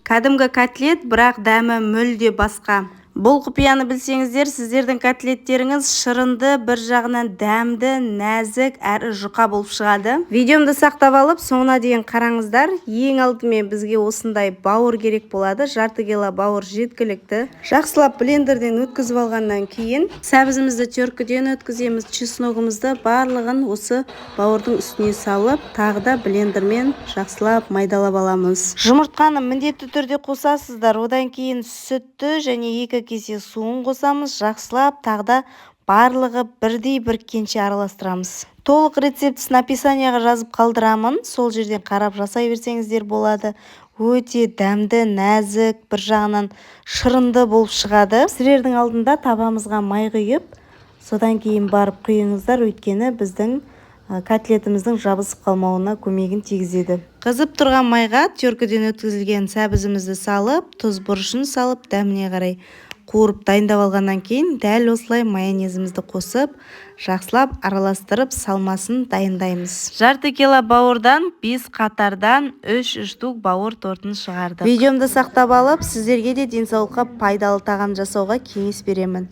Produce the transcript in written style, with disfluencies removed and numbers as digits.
Кәдімгі котлет, бірақ дәмі мүлде басқа. Бұл құпияны білсеңіздер, сіздердің котлеттеріңіз шырынды, бір жағынан дәмді, нәзік әрі жұқа болып шығады. Видеомды сақтап алып, соңына дейін қараңыздар. Ең алдымен бізге осындай бауыр керек болады. Жарты кило бауыр жеткілікті. Жақсылап блендерден өткізіп алғаннан кейін сәбізімізді теркіден өткіземіз, чесногымызды, барлығын осы бауырдың үстіне салып, тағы да блендермен жақсылап майдалап аламыз. Жұмыртқаны міндетті түрде қосасыздар. Одан кейін сүтті және 2 кесе суын қосамыз. Жақсылап тағы да барлығы бірдей біріккенше араластырамыз. Толық рецептісін описанияға жазып қалдырамын, сол жерден қарап жасай берсеңіздер болады. Өте дәмді, нәзік, бір жағынан шырынды болып шығады. Пісірердің алдында табамызға май құйып, содан кейін барып құйыңыздар, өйткені біздің котлетіміздің жабысып қалмауына көмегін тигізеді. Қызып тұрған майға теркіден өткізілген сәбізімізді салып, тұз, бұрышын салып, дәміне қарай қуырып дайындап алғаннан кейін, дәл осылай майонезімізді қосып, жақсылап араластырып, салмасын дайындаймыз. Жарты кило бауырдан 5 қатардан 3 штук бауыр тортын шығардық. Видеомды сақтап алып, сіздерге де денсаулыққа пайдалы тағам жасауға кеңес беремін.